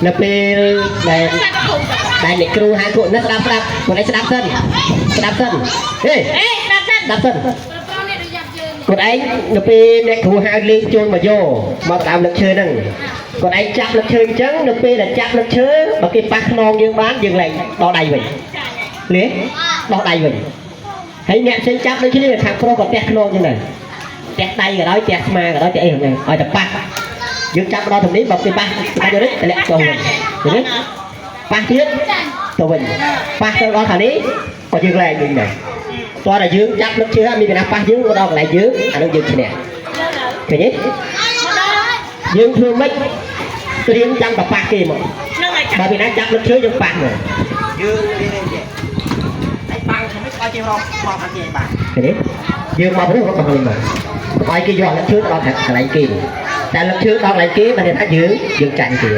នៅពេលដែលដែលអ្នកគ្រូហៅពួកនេះស្ដាប់ស្ដាប់ពួកឯងស្ដាប់សិនស្ដាប់សិនហេ អេស្ដាប់សិន ស្ដាប់សិនគាត់ឯងនៅពេលអ្នកគ្រូហៅលេងចូលមកយកមកដើមលឹកឈើហ្នឹងគាត់ឯងចាប់លឹកឈើអញ្ចឹងនៅពេលដែលចាប់លឹកឈើបើគេប៉ះខ្នងយើងបានយើងលែងដោះដៃវិញលេដោះដៃវិញហើយអ្នកផ្សេងចាប់ដូចគ្នាខាងប្រុសក៏ទះខ្នងអញ្ចឹងដែរទះដៃក៏ដោយទះស្មាក៏ដោយទះអីហ្នឹងឲ្យតែប៉ះយើងចាប់ដល់ទំនេះបើគេប៉ះប៉ះយកនេះតម្លាក់ចូលវិញឃើញទេប៉ះទៀតទៅវិញប៉ះទៅដល់ខាងនេះក៏យើងលែងវិញដែរ តោះតែយើងចាប់លឹកឈើអត់មានពីណាប៉ះយើងមកដល់កន្លែងយើងអានឹងយើងឈ្នះឃើញទេយើងធ្វើម៉េចត្រៀមចាំតែប៉ះគេមក ហ្នឹងហើយ បើពីណាចាប់លឹកឈើយើងប៉ះមក យើងរៀនរៀនចេះហើយបាំងធ្វើម៉េចឲ្យគេរកមកខាងគេបាន ឃើញទេយើងមកព្រោះរកខាងនេះមកឲ្យគេយកលឹកឈើទៅដល់កន្លែងគេតែលឹកឈើដល់កន្លែងគេបានន័យថាយើងយើងចាញ់គេ